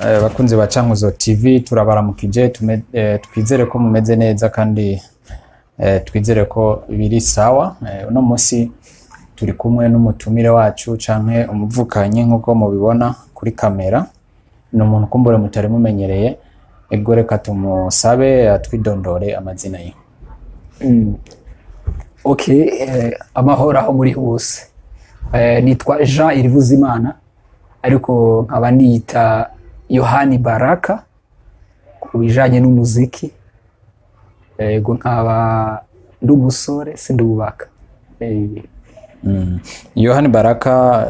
Bakunzi ba Cankuzo TV, turabaramukije. Twizere ko mumeze neza kandi twizere ko biri sawa. Uno munsi turi kumwe n'umutumire wacu canke umuvukanyi, nk'uko mubibona kuri kamera. Ni umuntu kumbure mutari mumenyereye. Ego, reka tumusabe atwidondore amazina ye. Okay, amahoro aho muri hose. Nitwa Jean Irivuzimana, ariko nkaba niyita Yohani Baraka ku bijanye n'umuziki. Ego, nkaba ndi umusore, sindubaka. Yohani Baraka,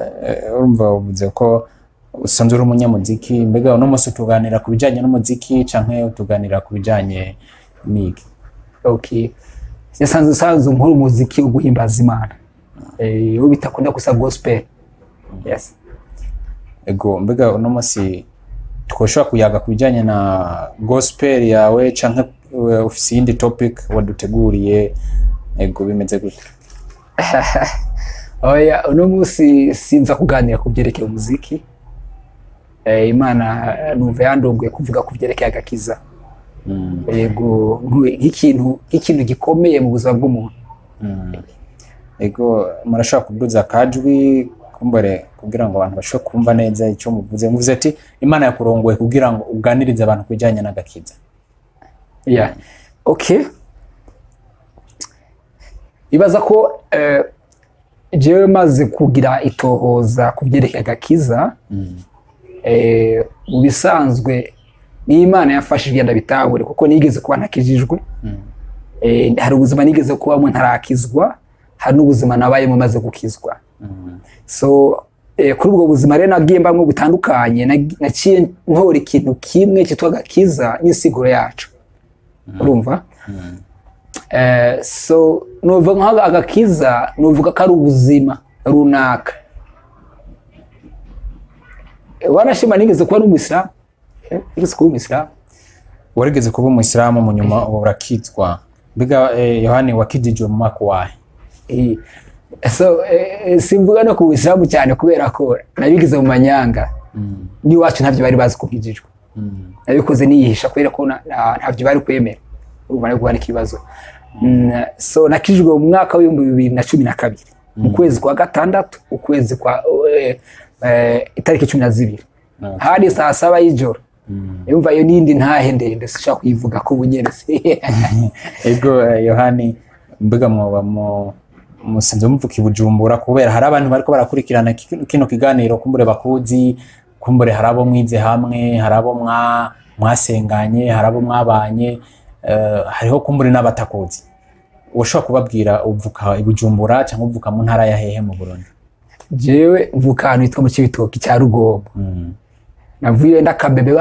urumva uvuze ko usanzwe uri umunyamuziki. Mbega uno munsi tuganira ku bijanye n'umuziki canke tuganira ku bijanye n'iki? Okay. Nsanzwe nkora umuziki wo guhimbaza Imana. Uwo bitakunda gusa gospel. Yes. Ego, mbega uno munsi twoshobora kuyaga ku bijanye na gospel yawe canke ufise iyindi topic waduteguriye? Ego, bimeze gute? Oya, uno munsi sinza kuganira ku byerekeye umuziki. Imana numva yandongoye kuvuga ku byerekeye agakiza. Yego, nk'ikintu gikomeye mu buzima bw'umuntu. Ego, murashobora kuduza akajwi kumbure kugira ngo abantu bashobore kumva neza icyo muvuze. Muvuze ati Imana yakurongoye kugira ngo uganirize abantu ku bijanye n'agakiza. Yeah. Okay. Ibaza ko jewe maze kugira itohoza ku byerekeye agakiza, mu bisanzwe ni Imana yamfashije ndabitahure, kuko nigeze kuba ntakijijwe. Hari ubuzima nigeze kubamo ntarakizwa, hari n'ubuzima nabayemo maze gukizwa. So kuri ubwo buzima rero nagiye mbamwo butandukanye, naciye ntora ikintu kimwe cyitwa agakiza n'insiguro yacu, urumva? So nuvuga nka agakiza, nuvuga ko ari ubuzima runaka. Wanashima nigeze kuba n'umuyisilamu. Nigeze kuba umuyisilamu. Warigeze kuba umuyisilamu, mu nyuma urakizwa. Mbega Yohani, wakijijwe mu mwaka wahe? So simvuga no ku buyisilamu cyane kubera ko nabigize mu manyanga. N'iwacu ntavyo bari bazi ko nkijijwe. Nabikoze niyihisha kubera ko ntavyo bari kwemera, urumva nari guhana ikibazo. So nakijijwe mu mwaka w'2012, mu kwezi kwa gatandatu, ukwezi kwa itariki 12, hari saa 7 y'ijoro. Yumva iyo nindi ntahe ndende sinshaka kuyivuga ko ubu nyene. Ego, Yohani, mbega mwoba mu musanzwe muvuka i Bujumbura? Kubera hari abantu bariko barakurikirana kino kiganiro kumbure bakuzi, kumbure hari abo mwize hamwe, hari abo mwasenganye, hari abo mwabanye, hariho kumbure n'abatakuzi. Ushobora kubabwira uvuka i Bujumbura cyangwa uvuka mu ntara ya hehe mu Burundi? Jewe mvuka ahantu hitwa mu Cibitoki cya Rugombo. Navuye ndakabebe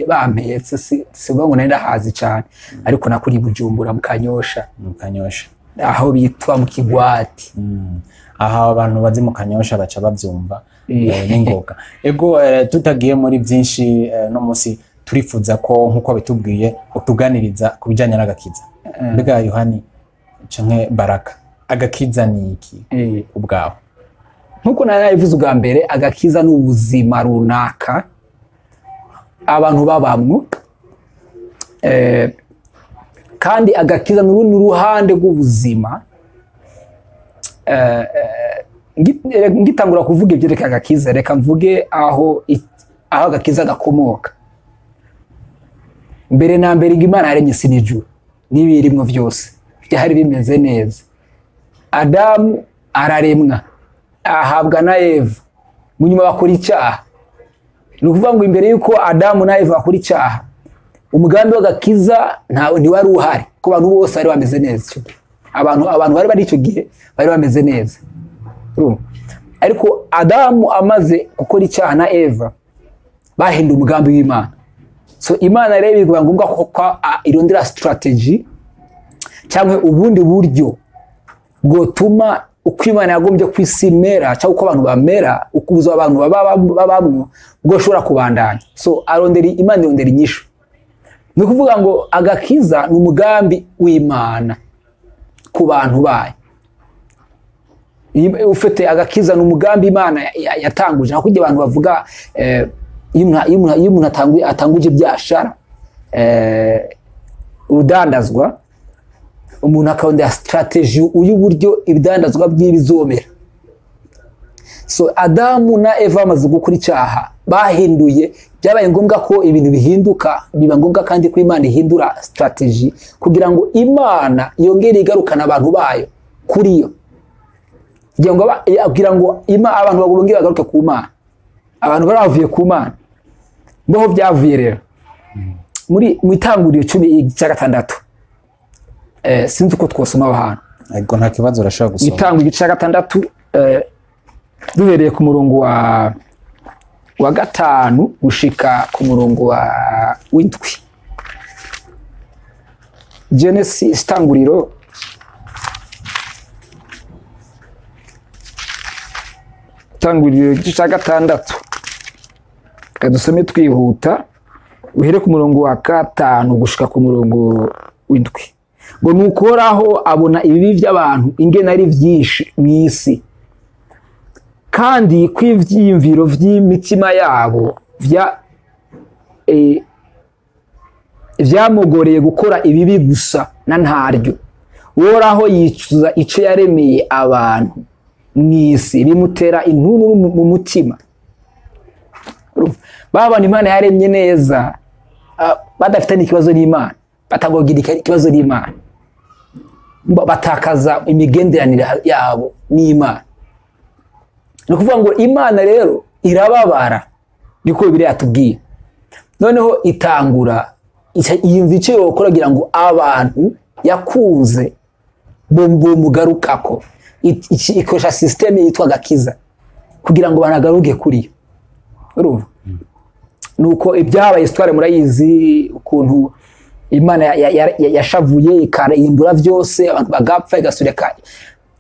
bampetse, sivuga ngo nari ndahazi cyane, ariko nakuriye i Bujumbura mu Kanyosha. Mu Kanyosha. Aho bitwa mu Kigwati. Aha abantu bazi mu Kanyosha baca bavyumva n'ingoga. Ego, tutagiye muri byinshi, no munsi turifuza ko nkuko bitubwiye utuganiriza ku bijanye n'agakiza. Mbega Yohani canke Baraka, agakiza ni iki ubwawe? Nkuko nari nabivuze ubwa mbere, agakiza ni ubuzima runaka abantu babamwo, kandi agakiza ni urundi ruhande rw'ubuzima. Ngitangura kuvuga ibyerekeye agakiza, reka mvuge aho agakiza gakomoka. Mbere na mbere, ngo Imana yaremye isi n'ijuru n'ibirimwo byose, byari bimeze neza. Adamu araremwa, ahabwa na Eva, mu nyuma bakora icyaha. Ni ukuvuga ngo imbere y'uko Adamu na Eva bakora icyaha, umugambi w'agakiza ntawe ntiwari uhari, ko abantu bose bari bameze neza icyo gihe. Abantu bari bari icyo gihe bari bameze neza. Urumva? Ariko Adamu amaze gukora icyaha na Eva, bahinduye umugambi w'Imana. So Imana rero biba ngombwa ko irondera strategy cyangwa ubundi buryo bwotuma uko Imana yagombye ku isi imera cyangwa uko abantu bamera, uko ubuzima abantu babamwo bwoshobora kubandanya. So arondera, Imana irondera inyishu. Ni ukuvuga ngo agakiza ni umugambi w'Imana ku bantu bayo. Ufite agakiza ni umugambi Imana yatanguje, aho kugira abantu bavuga. Iyo umuntu atanguje ibyashara, urudandazwa, umuntu akabona strategy y'uburyo ibidandazwa by'ibizomera. So Adamu na Eva bamaze gukora icyaha, bahinduye, byabaye ngombwa ko ibintu bihinduka, biba ngombwa kandi ko Imana ihindura strategy kugira ngo Imana yongere igarukane abantu bayo kuri yo, kugira ngo abantu bongere bagaruke ku Mana. Abantu baravuye ku Mana, mboho byavuye rero muri mu itanguriro 10:6. Sinzi uko twosoma aho hantu. Ego, nta kibazo, urashobora gusoma. Itanguriro 6, duhereye ku murongo wa 5 gushika ku murongo wa 7. Genesis, itanguriro 6, reka dusome twihuta, uhere ku murongo wa 5 gushika ku murongo 7. Ngo nuko Uhoraho abona ibibi by'abantu ingene ari byinshi mu isi, kandi ko ivyiyumviro vy'imitima yabo vyamugoreye gukora ibibi gusa na ntaryo. Uhoraho yicuza ico yaremeye abantu mw'isi, bimutera intuntu mu mutima. Babana Imana yaremye neza, badafite n'ikibazo n'Imana, batagogira ikibazo n'Imana, batakaza imigenderanire yabo n'Imana. Ni ukuvuga ngo Imana rero irababara, niko Bibiliya yatubwiye. Noneho itangura yumva icyo yokora kugira ngo abantu yakunze bomugarukako. Ikoresha systeme yitwa gakiza kugira ngo banagaruke kuri yo. Urumva? Nuko ibyabaye histoire murayizi, ukuntu Imana yashavuye ikarimbura byose, abantu bagapfa, igasubira.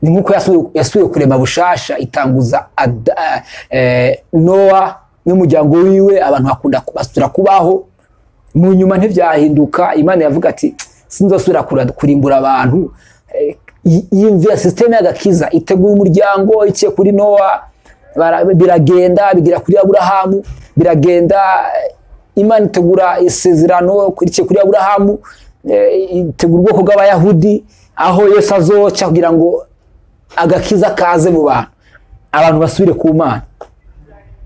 Ni nkuko yasubiye kurema bushasha, itanguza Noa n'umuryango wiwe, abantu bakunda basubira kubaho. Mu nyuma ntivyahinduka, Imana yavuga ati sinzosubira kurimbura abantu. Yimvira systeme y'agakiza, itegura umuryango iciye kuri Noa, biragenda bigira kuri Aburahamu, biragenda. Imana itegura isezerano iciye kuri Aburahamu, itegura ubwoko bw'Abayahudi aho Yesu azoca kugira ngo agakiza kaze mu bantu, abantu basubire ku Mana.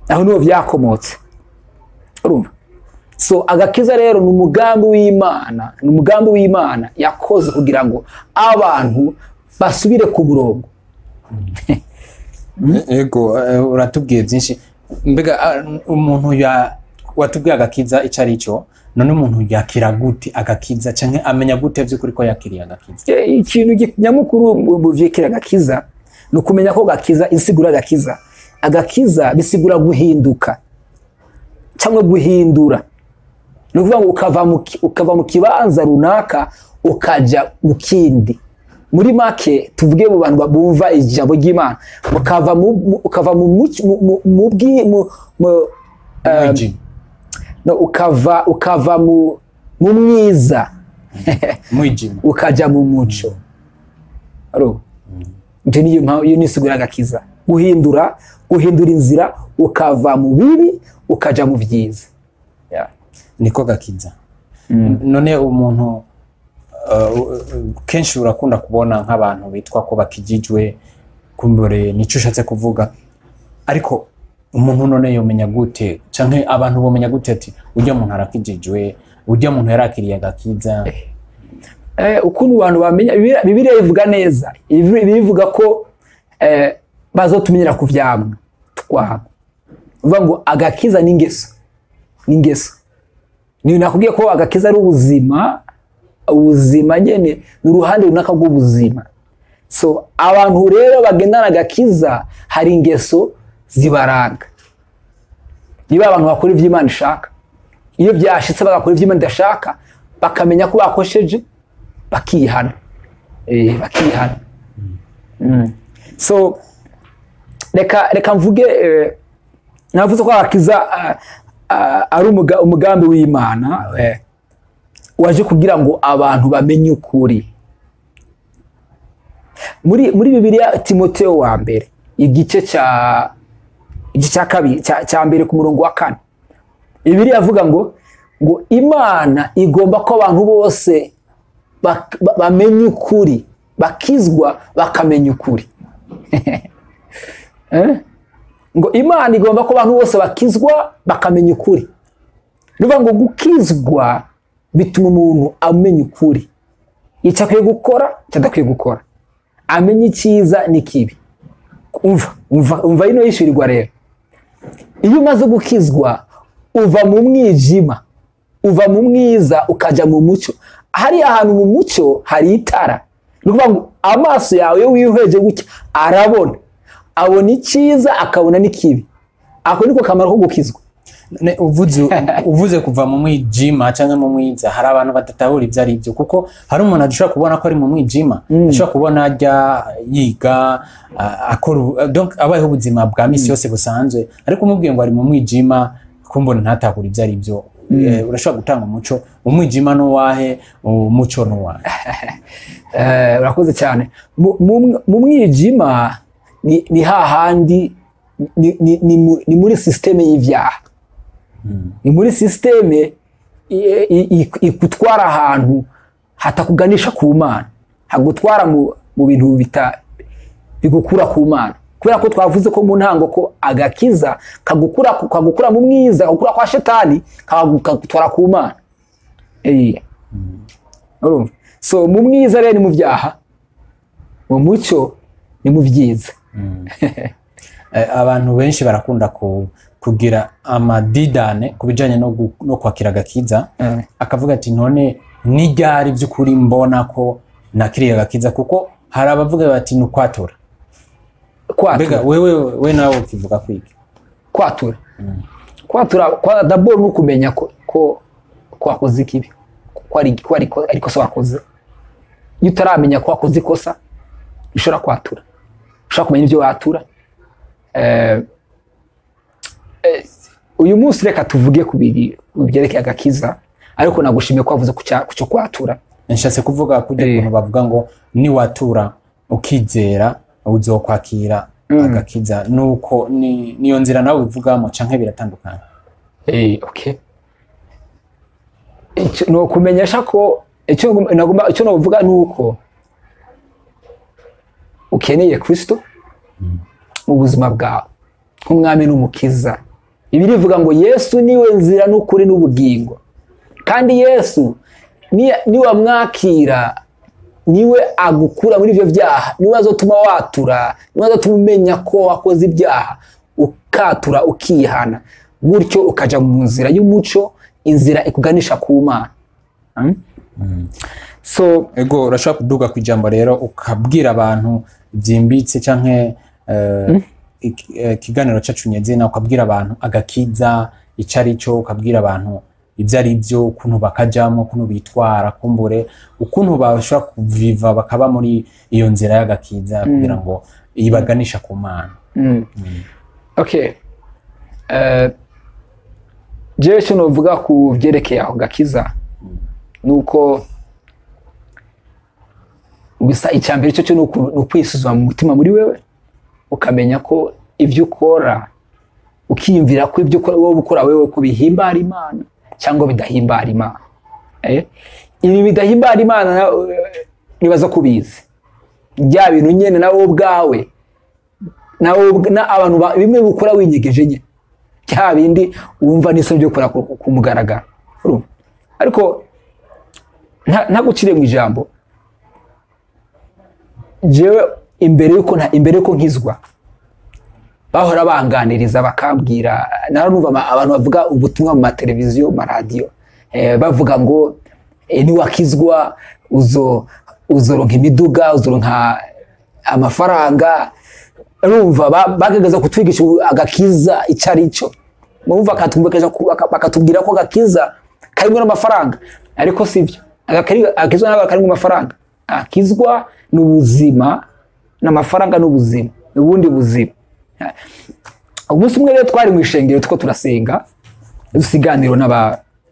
Aho niho vyakomotse. Urumva? So agakiza rero ni umugambi w'Imana, ni umugambi w'Imana yakoze kugira ngo abantu basubire ku murongo. Ego, uratubwiye byinshi. Mbega umuntu ya watubwiye agakiza ico ari cyo, none umuntu yakira gute agakiza, canke amenya gute vy'ukuri ko yakiriye agakiza? Ikintu nyamukuru mu vyekera agakiza ni ukumenya ko gakiza insigura agakiza. Agakiza bisigura guhinduka cyangwa guhindura. Ni ukuvuga ngo ukava mu kibanza runaka ukaja mu kindi. Muri make tuvuge mu bantu bumva ijambo ry'Imana, ukava mu ukava mu mu mu no ukava mu mwiza ukaja mu muco. Aro nje niyo mpamvu iyo nisigura agakiza, guhindura inzira, ukava mu bibi ukaja mu vyiza. Niko gakiza. None umuntu kenshi urakunda kubona nk'abantu bitwa ko bakijijwe, kumbure nico ushatse kuvuga, ariko umuntu none yomenya gute, canke abantu bomenya gute ati ujya muntu arakijijwe, ujya muntu yarakiriye agakiza? Ukuntu abantu bamenya, Bibiliya ivuga neza, bivuga ko bazotumenyera ku vyamwa twaba. Uvuga ngo agakiza n'ingeso, n'ingeso. Ni nakubwiye ko agakiza ari ubuzima, ubuzima nyene ni uruhande runaka rw'ubuzima. So abantu rero bagendana agakiza hari ingeso zibaranga. Niba abantu bakora ivyo Imana ishaka, iyo byashitse bagakora ivyo Imana idashaka, bakamenya ko bakosheje, bakihana. Bakihana. So reka mvuge, navuze ko agakiza ari umugambi w'Imana waje kugira ngo abantu bamenye ukuri. Muri Bibiliya Timoteo wa mbere igice cya kabiri cya mbere ku murongo wa 4, Bibiliya avuga ngo Imana igomba ko abantu bose bamenya ukuri, bakizwa bakamenya ukuri. Ngo Imana igomba ko abantu bose bakizwa bakamenya ukuri. Bivuga ngo gukizwa bituma umuntu amenya ukuri, icyo akwiye gukora, icyo adakwiye gukora, amenya icyiza n'ikibi. Umva ino yishyurirwa rero. Iyo umaze gukizwa uva mu mwijima, uva mu mwiza ukajya mu mucyo. Hariya ahantu mu mucyo hari itara. Ni ukuvuga ngo amaso yawe iyo wihweje gutya arabona, abona icyiza akabona n'ikibi. Ako niko kamaro ko gukizwa. Uvuze kuva mu mwijima cyangwa mu mwiza, hari abantu badatahura ibyo ari byo, kuko hari umuntu adashobora kubona ko ari mu mwijima, ashobora kubona ajya yiga, akora, donc abayeho ubuzima bwa misi yose busanzwe, ariko umubwiye ngo ari mu mwijima, kumbona ntatahura ibyo ari byo. Urashobora gutanga umuco, umwijima n'uwahe, umuco n'uwahe? Urakoze cyane. Mu mwijima ni hahandi ni muri système y'ivyaha. Ni muri système ikutwara ahantu hatakuganisha ku Mana, hagutwara mu bintu bigukura ku Mana. Kubera ko twavuze ko mu ntango ko agakiza kagukura mu mwiza, kagukura kwa shetani, kagutwara ku Mana. Urumva? So mu mwiza rero ni mu byaha, mu mucyo ni mu byiza. Abantu benshi barakunda kugira amadidane ku bijanye no kwakira agakiza. Akavuga ati none ni ryari by'ukuri mbona ko nakiriye agakiza, kuko hari abavuga bati ni ukwatura. Kwatura. Mbega wewe we nawe ukivuga kwiki? Kwatura. Kwatura kwa d'abord ni ukumenya ko wakoze ikibi, ko ari ikosa wakoze. Iyo utaramenya ko wakoze ikosa, ushobora kwatura. Ushobora kumenya ibyo watura. Uyu munsi reka tuvuge ku byerekeye agakiza, ariko nagushimiye ko wavuze ku cyo kwatura. Nshatse kuvuga kujya kuntu bavuga ngo niwatura ukizera uzokwakira agakiza, nuko niyo nzira nawe uvugamo canke biratandukanye? Okay. No kumenyesha ko icyo navuga nuko ukeneye Kristo mu buzima bwawe nk'umwami n'umukiza. Bibiliya ivuga ngo Yesu niwe nzira n'ukuri n'ubugingo, kandi Yesu niwamwakira niwe agukura muri ibyo byaha, niwe azotuma watura, niwe azotuma umenya ko wakoze ibyaha, ukatura ukihana, gutyo ukaja mu nzira y'umuco, inzira ikuganisha ku Mana. So ego urashobora kuduga ku ijambo rero ukabwira abantu byimbitse canke ikiganiro cyacu nyezina, ukabwira abantu agakiza icyo ari cyo, ukabwira abantu ibyo ari byo, ukuntu bakajamo, ukuntu bitwara, kumbure ukuntu bashobora kuviva bakaba muri iyo nzira y'agakiza kugira ngo ibaganisha ku Mana. Okay. Jewe cyo novuga ku byerekeye aho gakiza nuko gusa icyambere cyo cyo nukwisuzuma mu mutima muri wewe, ukamenya ko ibyo ukora, ukiyumvira ko ibyo ukora wowe ukora wewe ko bihimbara Imana cyangwa bidahimbara Imana. Ibi bidahimbara Imana nibaza kubizi bya bintu nyene nawe ubwawe na abantu bimwe bukora winyegeje nye cya bindi wumva niso byo gukora ku mugaragaro. Ariko ntagucire mu ijambo, jewe imbere yuko nkizwa bahora banganiriza bakambwira, narumva abantu bavuga ubutumwa mu mateleviziyo, mu radio, bavuga ngo niwakizwa uzoronka imiduga, uzoronka amafaranga. Urumva bagagaza kutwigisha agakiza icari cyo, murumva bakatubwira ko agakiza karimo n'amafaranga, ariko sivyo. Agakizwa ntabwo karimo amafaranga, akizwa n'ubuzima, n'amafaranga n'ubuzima, ubundi buzima. Umunsi umwe rero twari mu ishengero tuko turasenga, dusiganiro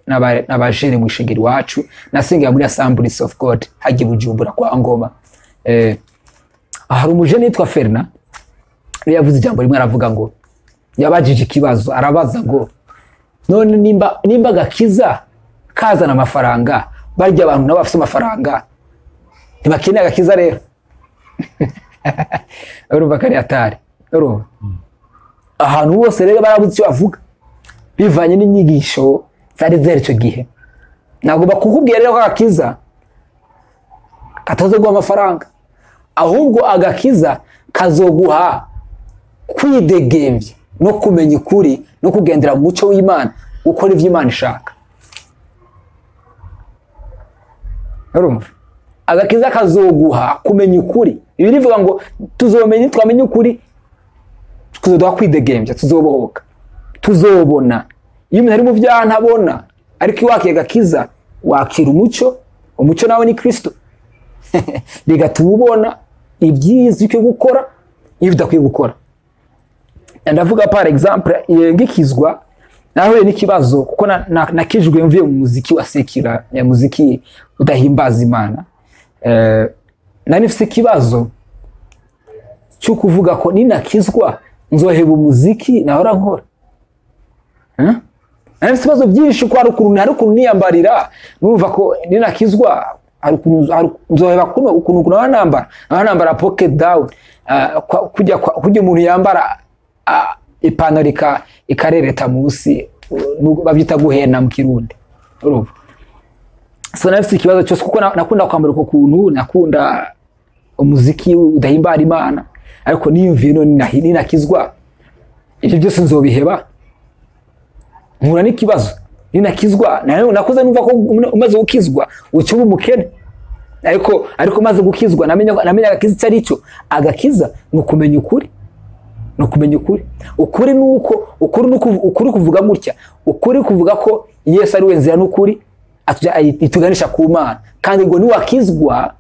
n'abajene mu ishengero iwacu, nasengera muri Assemblies of God hagiye Bujumbura kwa Ngoma. Hari umujene yitwa Ferna, yavuze ijambo rimwe aravuga ngo yabajije ikibazo, arabaza ngo None nimba agakiza kazana amafaranga, barya abantu nabo bafite amafaranga ntibakeneye agakiza rero. Urumva kari atari. Urumva ahantu hose rero barabuze icyo bavuga bivanye n'inyigisho zari zari icyo gihe. Nagomba kukubwira rero ko agakiza katazoguha amafaranga, ahubwo agakiza kazoguha kwidegembya no kumenya ukuri no kugendera mu muco w'Imana, gukora ivyo Imana ishaka. Urumva agakiza kazoguha kumenya ukuri. Ibi rivuga ngo tuzomenya, twamenye ukuri tuzoduha kwidegembya, tuzobohoka, tuzobona. Iyo umuntu ari mu byaha ntabona, ariko iyo wakiye agakiza wakira umuco, umuco nawe ni Kristo. Bigatuma ubona ibyiza ukwiye gukora n'ibyo udakwiye gukora. Ndavuga par exemple ngikizwa nahuye n'ikibazo kuko nakijwe mvuye mu muziki wa sekira, ya muziki udahimbaza Imana. Nari mfise ikibazo cyo kuvuga ko ninakizwa nzoheba umuziki nahora nkora. Nari mfise ibibazo byinshi ko hari ukuntu niyambarira, numva ko ninakizwa hari ukuntu nzoheba kuno ukuntu nahora nambara pocket down, kujya umuntu yambara ipantaro ikarereta munsi, babyita guhena mu Kirundi. Urumva so nari mfise ikibazo cyose kuko nakunda kwambara uko kuntu, nakunda umuziki udahimbara Imana, ariko niyumviye none ninakizwa ibyo byose nzobiheba. Nkura n'ikibazo ninakizwa, nakuze numva ko umaze gukizwa uca uba umukene, ariko umaze gukizwa namenya agakiza icyo ari cyo. Agakiza ni ukumenya ukuri, ni ukumenya ukuri. Ukuri nuko ukuri kuvuga gutya, ukuri kuvuga ko Yesu ari we nzira n'ukuri ituganisha ku Mana, kandi ngo niwakizwa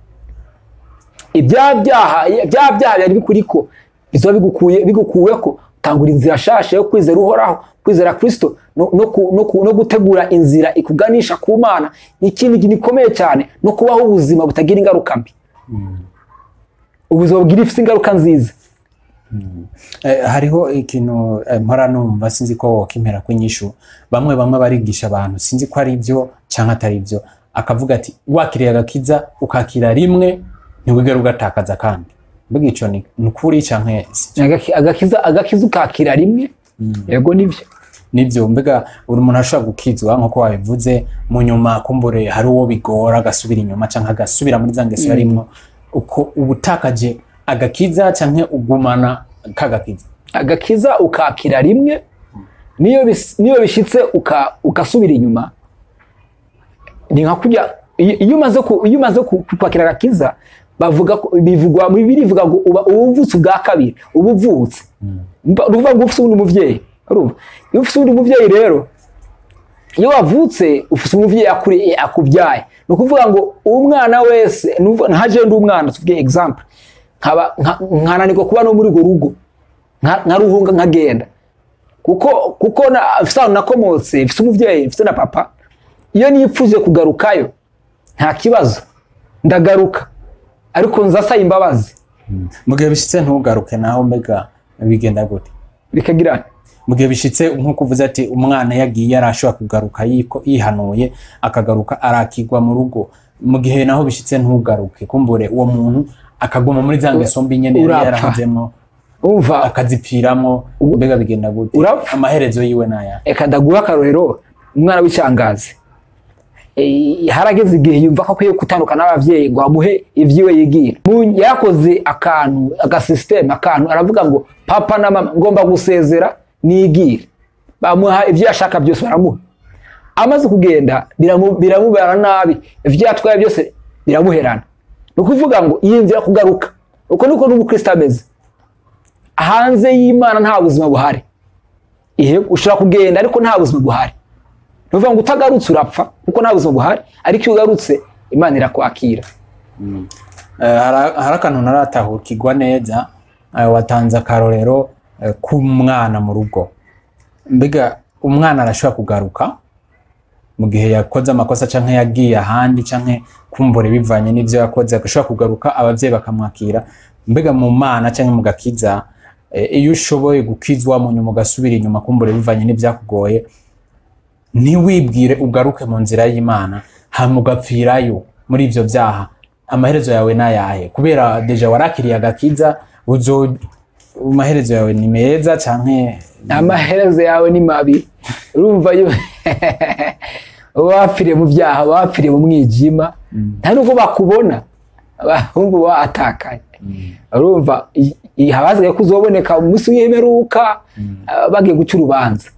ibya byaha byari bikuriko bizoba bigukuweko, tangura inzira shasha yo kwizera Uhoraho, kwizera Kristo, no gutegura inzira ikuganisha ku Mana. Ikindi gikomeye cyane no kubaho ubuzima butagira ingaruka mbi, ubuzima bugira ifite ingaruka nziza. Hariho ikintu mpora numva sinzi ko wokimpera kwinyishu, bamwe barigisha abantu sinzi ko ari ibyo cyangwa atari ibyo, akavuga ati wakiriye agakiza ukakira rimwe ntiwigera ugatakaza kandi. Mbega ico ni ukuri canke agakiza ukakira rimwe? Yego nivyo. Nivyo. Mbega uri umuntu ashobora gukizwa nkuko wabivuze, mu nyuma kumbure hari uwo bigora agasubira inyuma canke agasubira muri za ngeso yarimwo, uko ubutakaje agakiza canke ugumana kagakiza? Agakiza ukakira rimwe, niyo bishitse ugasubira inyuma, ni nka kujya iyo umaze kwakira agakiza, bavuga ko bivugwa mu Bibiliya ivuga ngo uba uvutse ubwa kabiri, uba uvutse. Uruvuga ngo ufise undi muvyeyi. Urumva iyo ufise undi muvyeyi rero, iyo wavutse ufise umuvyeyi akubyaye, ni ukuvuga ngo umwana wese, nkaje ndi umwana tuvuge example, nkananirwa kuba no muri urwo rugo, nkaruhunga nkagenda, kuko mfise ahantu nakomotse, mfise umuvyeyi, mfise na papa, iyo nipfuje kugarukayo nta kibazo ndagaruka, ariko nzasaba imbabazi. Mu gihe bishitse ntugaruke naho mbega bigenda gute? Bikagirana. Mu gihe bishitse nkuko uvuze ati umwana yagiye arashobora kugaruka yihanuye akagaruka arakigwa mu rugo, mu gihe naho bishitse ntugaruke kumbure uwo muntu akaguma muri za ngeso mbi nyene yari yarahozemwo, umva akazipfiramo, mbega bigenda gute? Amaherezo yiwe naya. Eka ndaguha akarorero, umwana w'icangazi harageze igihe yumva ko akwiye gutandukana n'abavyeyi ngo amuhe ivyiwe yigira. Yakoze akantu agasystem akantu, aravuga ngo papa na mama ngomba gusezera nigira, bamuha ivyo yashaka byose baramuha. Amaze kugenda biramubera nabi, ivyo yatwaye byose biramuherana. Ni ukuvuga ngo iyi nzira kugaruka, uko niko n'umukristo ameze. Hanze y'Imana nta buzima buhari. Ushobora kugenda ariko nta buzima buhari. Nuvuga ngo utagarutse urapfa kuko nta buzima buhari, ariko iyo ugarutse Imana irakwakira. Hari akantu ntaratahukirwa neza, watanze akarorero k'umwana mu rugo. Mbega umwana arashobora kugaruka mu gihe yakoze amakosa canke yagiye ahandi canke kumbure bivanye n'ivyo yakoze, agashobora kugaruka abavyeyi bakamwakira. Mbega mu Mana canke mu gakiza, iyo ushoboye gukizwa mu nyuma ugasubira inyuma kumbure bivanye n'ivyakugoye, Ntiwibwire ugaruke mu nzira y'Imana, hama ugapfirayo muri ivyo vyaha, amaherezo yawe nayahe? Kubera déjà warakiriye agakiza, uzo amaherezo yawe ni meza canke? Amaherezo yawe ni mabi. Urumva, yo wapfiriye mu byaha, wapfiriye mu mwijima, nta nubwo bakubona, abahungu batakaye. Urumva, haba ko uzoboneka umunsi w'imperuka, bagiye guca urubanza.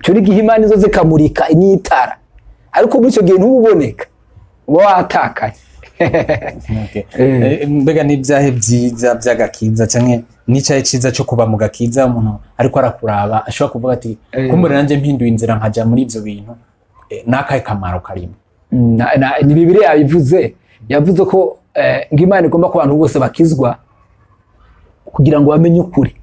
Ico ni igihe Imana izo zikamurika n'itara, ariko muri icyo gihe ntububoneka, uba watakaye. Okay. Mbega n'ibyahe byiza by'agakiza, canke n'icahe ciza cyo kuba mu gakiza, umuntu ariko arakuraba ashobora kuvuga ati: "Kumbure nanje mpinduye inzira nkaja muri ivyo bintu, n'akahe kamaro karimo?" Ni Bibiliya yabivuze. Yavuze ko ngo Imana igomba ko abantu bose bakizwa kugira ngo bamenye ukuri.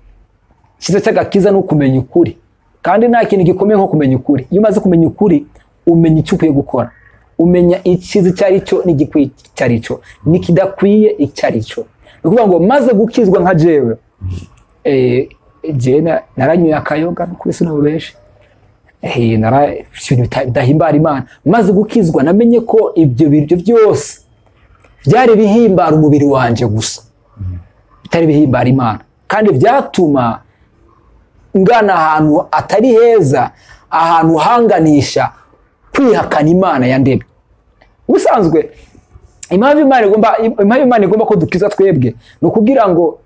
Icyiza cy'agakiza ni ukumenya ukuri, kandi nta kintu gikomeye nko kumenya ukuri. Iyo umaze kumenya ukuri, umenya icyo ukwiye gukora, umenya icyiza icyo ari cyo n'igikwiye icyo ari cyo n'ikidakwiye icyo ari cyo. Ni ukuvuga ngo maze gukizwa nka jewe, jewe naranyoye akayoga kuri sinubeshe, ibintu bidahimbara Imana. Maze gukizwa namenye ko ibyo biryo byose byari bihimbara umubiri wanje gusa, bitari bihimbara Imana, kandi byatuma ngana ahantu atari heza, ahantu hanganisha kwihakana Imana yandemye. Ubusanzwe impamvu Imana igomba ko dukiza twebwe ni ukugira ngo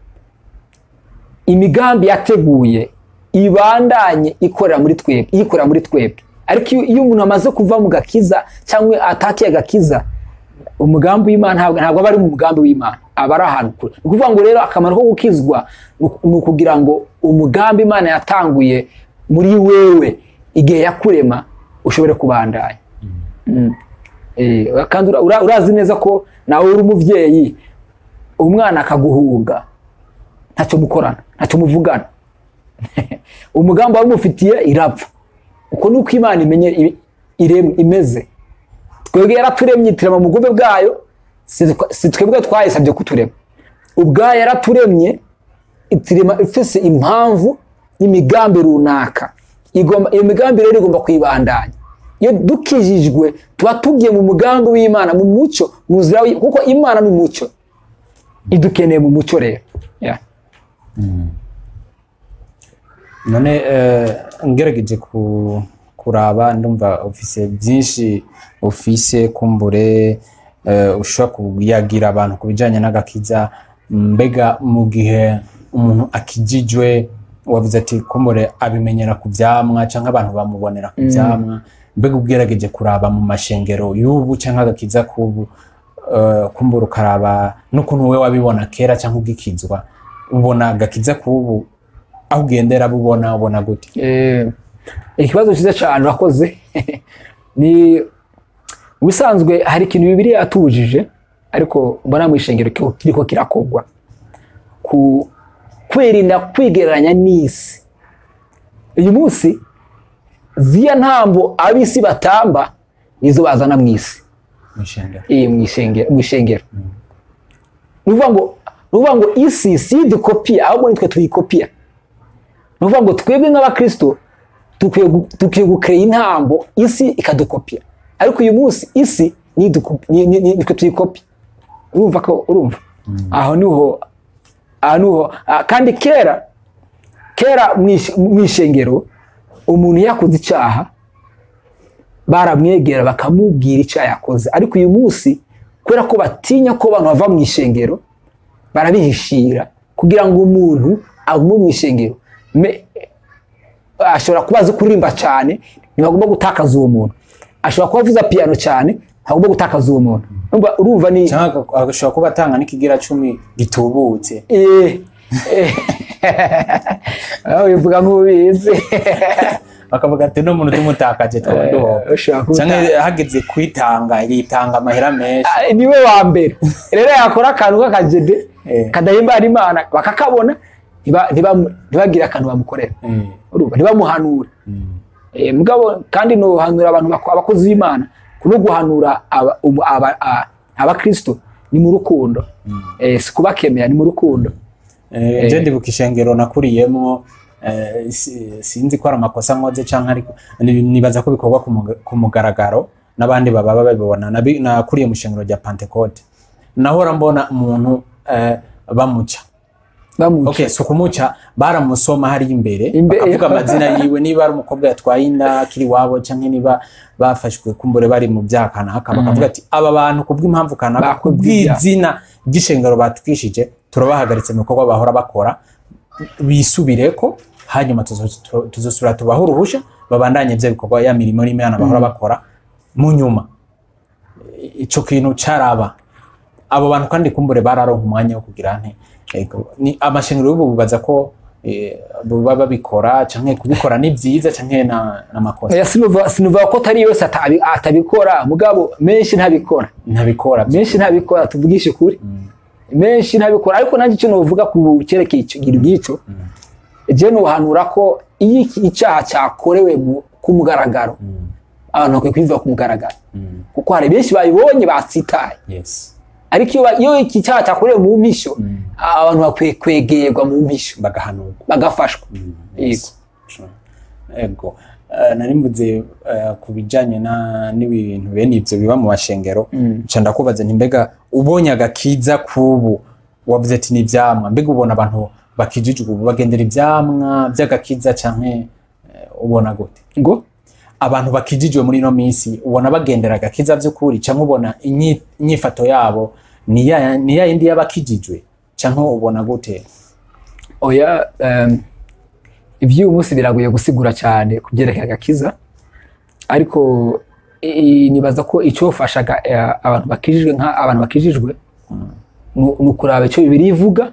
imigambi yateguye ibandanye ikorera muri twebwe, ikorera muri twebwe. Ariko iyo umuntu amaze kuva mu gakiza cyangwa atakiye agakiza, umugambi w'Imana ntabwo aba ari mu mugambi w'Imana, aba ari ahantu kure. Ni ukuvuga ngo rero akamaro ko gukizwa ni ukugira ngo umugambi Imana yatanguye muri wewe igihe yakurema ushobore kubandanya. Kandi urazi neza ko nawe uri umuvyeyi, umwana akaguhunga, ntacyo mukorana, ntacyo muvugana, umugambi wari umufitiye irapfa. Uko nuko Imana imenye iremwe imeze. Twebwe yaraturemye, iturema mu bugome bwayo. Si twebwe twayisabye kuturema, ubwayo yaraturemye, iturema ifise impamvu n'imigambi runaka. Igomba iyo migambi rero igomba kuyibandanya. Iyo dukijijwe tuba tugiye mu mugambi w'Imana, mu mucyo, mu nzira, kuko Imana ni umucyo, idukeneye mu mucyo rero, yeah. None ngerageje kuraba, ndumva ufise byinshi, ufise kumbure ushobora kuyagira abantu ku bijanye n'agakiza. Mbega mu gihe umuntu akijijwe, wavuze ati kumbure abimenyera ku vyamwa canke abantu bamubonera ku vyamwa, mbega ugerageje kuraba mu mashengero y'ubu canke agakiza k'ubu, kumbura ukaraba n'ukuntu we wabibona kera canke ugikizwa, ubona agakiza k'ubu aho ugendera bubona, ubona gute? Ikibazo cyiza cyane, urakoze. Ni ubusanzwe hari ikintu Bibiliya yatubujije, ariko mbona mu ishengero kiriko kirakogwa ku kwirinda kwigereranya n'isi. Uyu munsi ziya ntambo ab'isi batamba nizo bazana mu isi. Mw'ishengero? Mu ishengero. Ni ukuvuga ngo isi si dukopiya, ahubwo nitwe tuyikopiya. Ni ukuvuga ngo twebwe nk'abakristo dukwiye gukereya intambo isi ikadukopiya, ariko uyu munsi isi nitwe tuyikopiya. Urumva ko, urumva aho niho kandi kera mw'ishengero umuntu yakoze icyaha baramwegera bakamubwira icyaha yakoze, ariko uyu munsi kubera ko batinya ko abantu bava mu ishengero, barabihishira kugira ngo umuntu agume mu ishengero. Ashobora kuba azi kuririmba cyane, ntibagomba gutakaza uwo muntu. Ashobora kuba avuza piano cyane, ntagomba gutakaza uwo muntu. Urumva ni Cyangwa agashobora kuba atanga n'ikigira cumi gitubutse. Aho bivuga nk'ubizi. Bakavuga ati: "No muntu tumutakaje twaba duhomba." Ushobora kuba Canke hageze kwitanga, yitanga amahera menshi. Ah, niwe wa mbere rero yakora akantu k'akajede kadahimbara Imana, bakakabona, ntibagire akantu bamukorera. Urumva, ntibamuhanure. Mugabo kandi nohanura abantu abakozi b'Imana kuno guhanura abakristo ni mu rukundo, si kubakemera, ni mu rukundo. Je ndibuka ishengero nakuriyemwo. Sinzi ko ari amakosa nkoze canke, ariko nibaza ko bikorwa ku mugaragaro n'abandi baba babibona. Nakuriye mu shengero rya Pentecote, nahora mbona umuntu bamuca. Bamuca. Okay, so kumuca, baramusoma hari imbere, Imbere. bakavuga amazina yiwe, niba ari umukobwa yatwaye inda akiri iwabo, canke niba bafashwe kumbure bari mu byaha kanaka, bakavuga ati aba bantu kubw'impamvu kanaka, Bakoze ibyaha. kubw'izina ry'ishengero batwishije, turabahagaritse mu bikorwa bahora bakora, bisubireko, hanyuma tuzosubira tubahe uruhusha babandanye ibyo bikorwa, ya mirimo n'Imana bahora bakora mu nyuma. Ico kintu caraba abo bantu, kandi kumbure bararonka umwanya wo kugira nte. Ego, ni amashengero y'ubu bibaza ko baba babikora, canke kubikora ni vyiza canke na n'amakosa? Oya, sinuva ko atari yose atabikora, mugabo menshi ntabikora. Ntabikora. Menshi ntabikora, tuvugishe ukuri, menshi ntabikora. Ariko nanjye icyo novuga ku cyerekeye icyo kintu nk'icyo, je nohanura ko iyo icyaha cyakorewe ku mugaragaro, abantu bakwiye kubivuga ku mugaragaro, kuko hari benshi babibonye batsitaye. Ariko iyo iki cyaha cyakorewe mu mpisho, abantu bakwiye kwegerwa mu mpisho, bagahanurwa, bagafashwa. Yego. True. Ego. Nari mvuze ku bijanye n'ibintu bene ivyo biba mu mashengero, nca ndakubaza nti mbega ubonye agakiza k'ubu, wavuze ati ni ivyamwa, mbega ubona abantu bakijijwe ubu bagendera ivyamwa vy'agakiza, canke ubona gute? Ngo? Abantu bakijijwe muri ino minsi, ubona bagendera agakiza vy'ukuri, canke ubona inyifato yabo ni ya yindi y'abakijijwe, canke ubona gute? Oya, iby'uyu munsi biragoye gusigura cyane ku byerekeye agakiza, ariko nibaza ko icyofashaga abantu bakijijwe, nka abantu bakijijwe, ni ukuraba icyo Bibiliya ivuga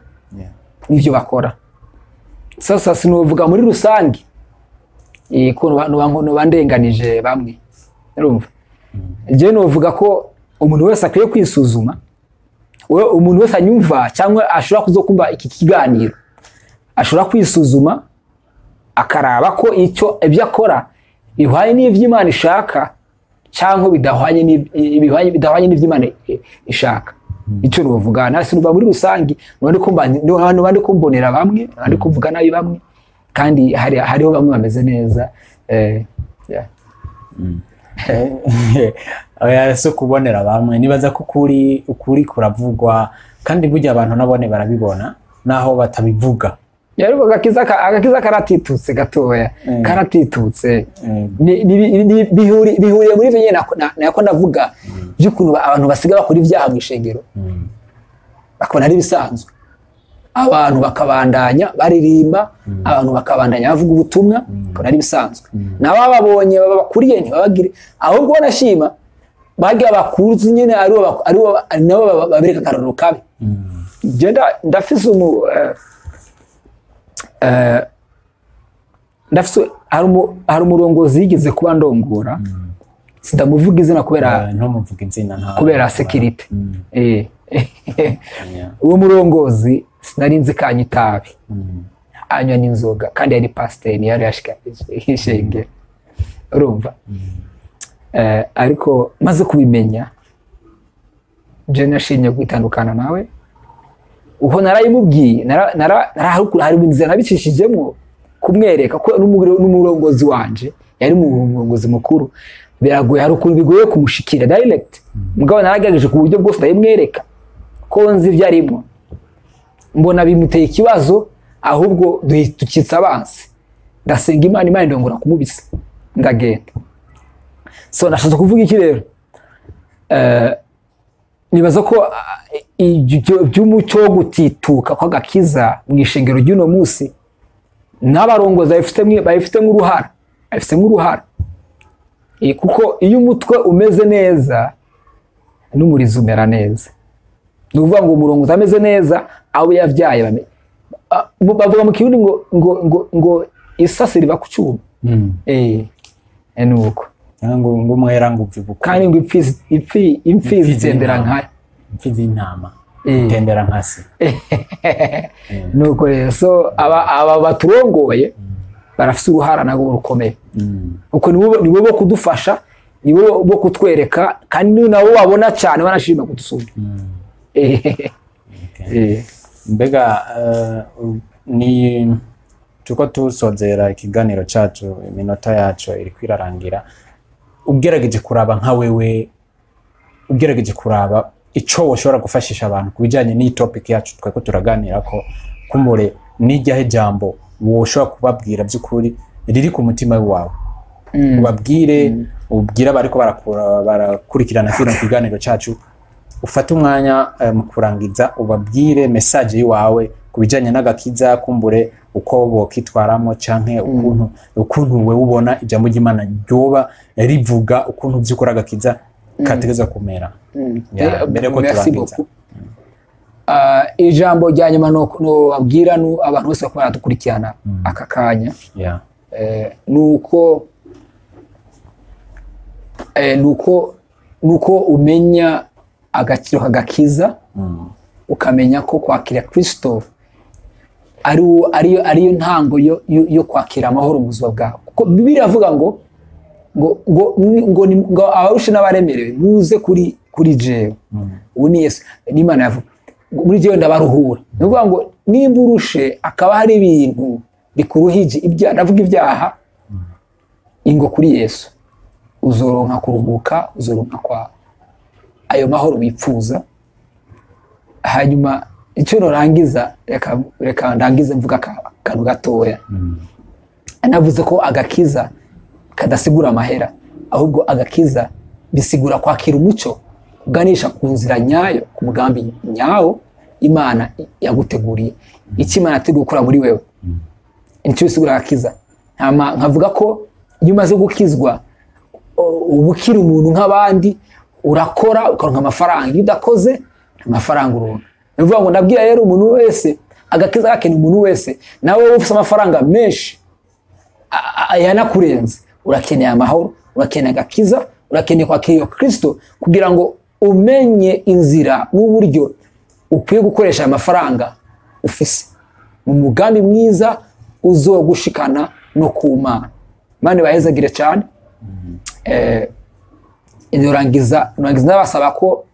n'ibyo bakora. Sasa sinuvuga muri rusange ko nuba ndenganije bamwe, urumva. Jewe novuga ko umuntu wese akwiye kwisuzuma. Umuntu wese anyumva cyangwa ashobora kuzokumva iki kiganiro ashobora kwisuzuma, akaraba ko icyo ibyo akora bihwanye n'ivyo Imana ishaka cyangwa bidahwanye n'ivyo Imana ishaka. Icyo novuga nasi nuva muri rusange, nuba ndi kumbonera bamwe, nuba ndi kuvuga nabi bamwe, kandi hariho bamwe bameze neza, yeah. Oya, si kubonera bamwe, nibaza ko ukuri kuravugwa, kandi burya abantu nabone barabibona naho batabivuga. Ariko agakiza karatitutse gatoya, karatitutse. Bihuriye muri ivyo nyene nako ndavuga by'ukuntu abantu basigaye bakora ibyaha mu ishengero, bakabona ari ibisanzwe, abantu bakabandanya baririmba, abantu bakabandanya bavuga ubutumwa, bakabona ari ibisanzwe. N'abababonye babakuriye ntibabagire, ahubwo banashima bagiye bakuzi nyene aribo ari nabo babereka akarorero kabi. Je ndafise umu eh, eh, ndafise hari umurongozi yigeze kuba ndongora, sindamuvuga izina kubera Ntumuvuga izina nta kubera sécurité. Uwo murongozi sinari nzi kanywa itabi, anywa n'inzoga, kandi yari pasiteri, yari yashika ishengero, urumva. Ariko maze kubimenya, je nashimye kwitandukana nawe. Uko narayimubwiye, hari inzira nabicishijemwo kumwereka ko n'umurongozi wanje yari umurongozi mukuru, biragoye, hari ukuntu bigoye kumushikira direct. Mugabo naragerageje ku buryo bwose, ndabimwereka ko nzi ibyo arimo, mbona bimuteye ikibazo, ahubwo dukitse abansi. Ndasenga Imana, Imana indongora kumubisa, ndagenda. So nashatse kuvuga iki rero? Nibaza ko ibyo by'umuco wo gutituka kw'agakiza mu ishengero ry'uno munsi, n'abarongozi babifitemo uruhara, babifitemo uruhara. Kuko iyo umutwe umeze neza n'umurizo umera neza. Ni ukuvuga ngo umurongozi ameze neza, abo yabyaye bavuga mu Kirundi ngo isase riva ku cyuma. Ni uko. Ngo umwera ngo upfe bukuru. Kandi ngo imfizi itendera nkayo. Imfizi y'intama itendera nka se. Nuko rero, so aba baturongoye barafise uruhara nabo rukomeye, kuko nibo bo kudufasha, nibo bo kutwereka, kandi ni nabo babona cyane, banashima kudusumba. Mbega ni Turiko tusozera ikiganiro cacu, iminota yacu iriko irarangira. Ugerageje kuraba nka wewe, ugerageje kuraba ico woshobora gufashisha abantu ku bijanye n'iyi topic yacu twariko turaganira ko, kumbure n'iryahe jambo woshobora kubabwira by'ukuri riri ku mutima wawe, ubabwire, ubwire abariko barakurikirana kino kiganiro cacu, ufate umwanya mu kurangiza ubabwire message yiwawe ku bijanye n'agakiza, kumbure uko bokitwaramo canke ukuntu wewe ubona ijambo ry'Imana ryoba rivuga ukuntu vy'ukuri agakiza kategezwa kumera. Ya, mbere ko Merci turangiza. beaucoup. Ijambo rya nyuma nobabwira abantu bose bariko baradukurikirana aka kanya, nuko umenya agaciro k'agakiza, ukamenya ko kwakira Kristo ariyo ntango yo kwakira amahoro mu buzima bwawe, kuko Bibiliya iravuga ngo abarushe n'abaremerewe muze kuri jewe. Ubu ni Yesu n'Imana yavuga ngo muri jewe ndabaruhura. Ni ukuvuga ngo nimba urushe, akaba hari ibintu bikuruhije, ibyaha, ndavuga ibyaha, ingo kuri Yesu uzoronka kuruhuka, uzoronka kwa ayo mahoro wipfuza. Hanyuma icyo norangiza, reka ndangize mvuga akantu gatoya. Navuze ko agakiza kadasigura amahera, ahubwo agakiza bisigura kwakira umuco kuganisha ku nzira nyayo, ku mugambi nyawo Imana yaguteguriye, icyo Imana yateguye gukora muri wewe, nicyo bisigura agakiza. Hama nkavuga ko iyo umaze gukizwa uba ukiri umuntu nk'abandi, urakora ukaronka amafaranga, iyo udakoze nta mafaranga uronka. Ni ukuvuga ngo ndabwira rero umuntu wese, agakiza gakeneye umuntu wese, nawe wowe ufite amafaranga menshi yanakurenze, urakeneye amahoro, urakeneye agakiza, urakeneye kwakira iyo Kristo kugira ngo umenye inzira n'uburyo ukwiye gukoresha aya mafaranga ufise mu mugambi mwiza uzogushikana no ku Mana. Imana ibahezagire cyane. Nurangiza ndabasaba ko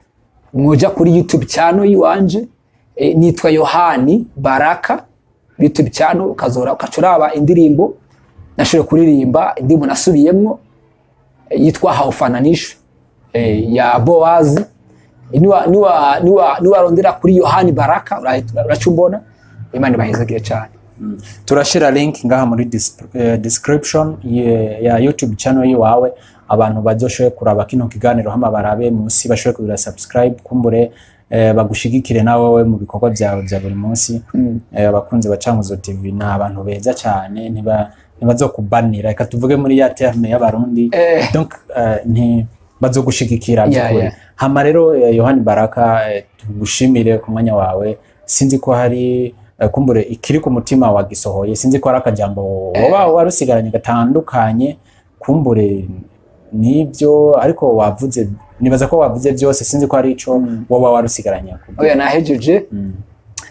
mwoja kuri YouTube channel yiwanje, nitwa Yohani Baraka, YouTube channel, ukazora ukacuraba indirimbo nashoboye kuririmba, indirimbo nasubiyemwo, yitwa Haufananishwe, ya Boaz. Niwarondera kuri Yohani Baraka uracumbona. Imana ibahezagire cyane. Turashira link ngaha muri description ya YouTube channel yiwawe, abantu bazoshoboye kuraba kino kiganiro hama barabe munsi bashobore kugira subscribe, kumbure bagushigikire nawe mu bikorwa byawe bya buri munsi. Abakunzi ba Cankuzo TV ni abantu beza cyane, ntibazokubanira, reka tuvuge muri ya terme y'Abarundi. Donc nti bazogushigikira by'ukuri. Hama rero Yohani Baraka, tugushimire ku mwanya wawe. Sinzi ko hari kumbure ikiri ku mutima wagisohoye, sinzi ko hari akajambo woba warusigaranye gatandukanye kumbure nibyo, ariko wavuze, nibaza ko wavuze byose, sinzi ko hari ico woba warusigaranye. Oya, nahejeje.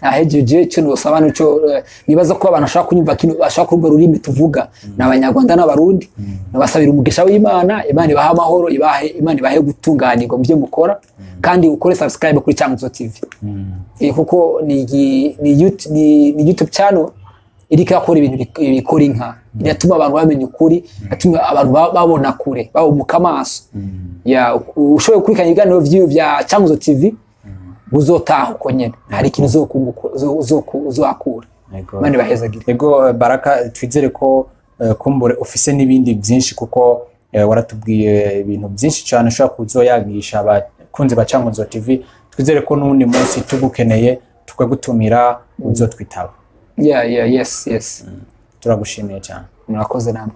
Nahejeje. Icyo nusaba nico nibaza ko abantu bashaka kunyumva kino, bashaka kumva ururimi tuvuga, ni Abanyarwanda n'Abarundi. Nabasabira umugisha w'Imana, Imana ibahe amahoro, ibahe, Imana ibahe gutunganirwa mu byo mukora, kandi ukore subscribe kuri Cankuzo TV. Kuko ni YouTube channel iriko irakora ibintu bikora inka, iratuma abantu bamenya ukuri, iratuma abantu babona kure, bahumuka amaso. Ya, ushoboye gukurikirana ibiganiro vya Cankuzo TV, uzotaha uko nyene hari ikintu uzokunguka, uzohakura. Yego. Imana ibahezagire. Ego, Baraka, twizere ko kumbure ufise n'ibindi byinshi, kuko waratubwiye ibintu byinshi cyane ushobora kuzoyagisha abakunzi ba Cankuzo TV. Twizere ko n'uwundi munsi tugukeneye tukagutumira uzotwitaba. Yeah, yes. Turagushimiye cyane. Murakoze namwe.